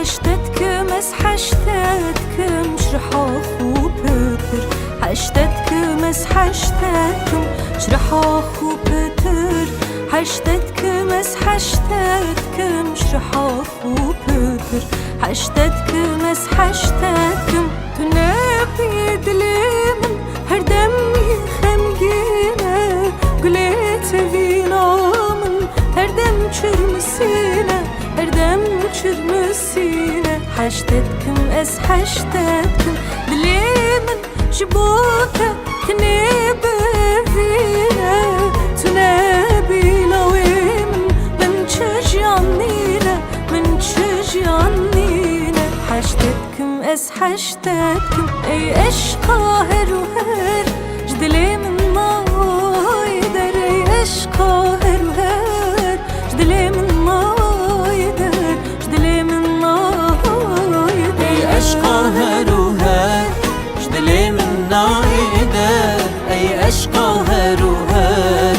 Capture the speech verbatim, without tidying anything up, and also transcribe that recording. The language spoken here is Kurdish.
Heşte dikim ez, heşte dikim ji riha xwe pitir. Heşte dikim ez, heşte dikim ji riha xwe pitir. Heşte dikim ez, heşte dikim ji riha xwe pitir. Heşte dikim ez, heşte dikim. Tu nebî dilê min her dem yê xemgîn e. Gulê tevîna min her dem çirmisîn e. Her dem çirmisîn e. Heşte dikim ez, heşte dikim. Dilê min ji bo te tenê bevîn e. Tu nebî lawê min, min çi jiyan nîne, min çi jiyan nîne. Heşte dikim ez, heşte dikim. Ey eşqa her û her ji dilê min nayê der. Ey eşqa her û her ji dilê min nayê der. Ji dilê min nayê der. Ey eşqa her û her ji dilê min nayê der. Ey eşqa her û her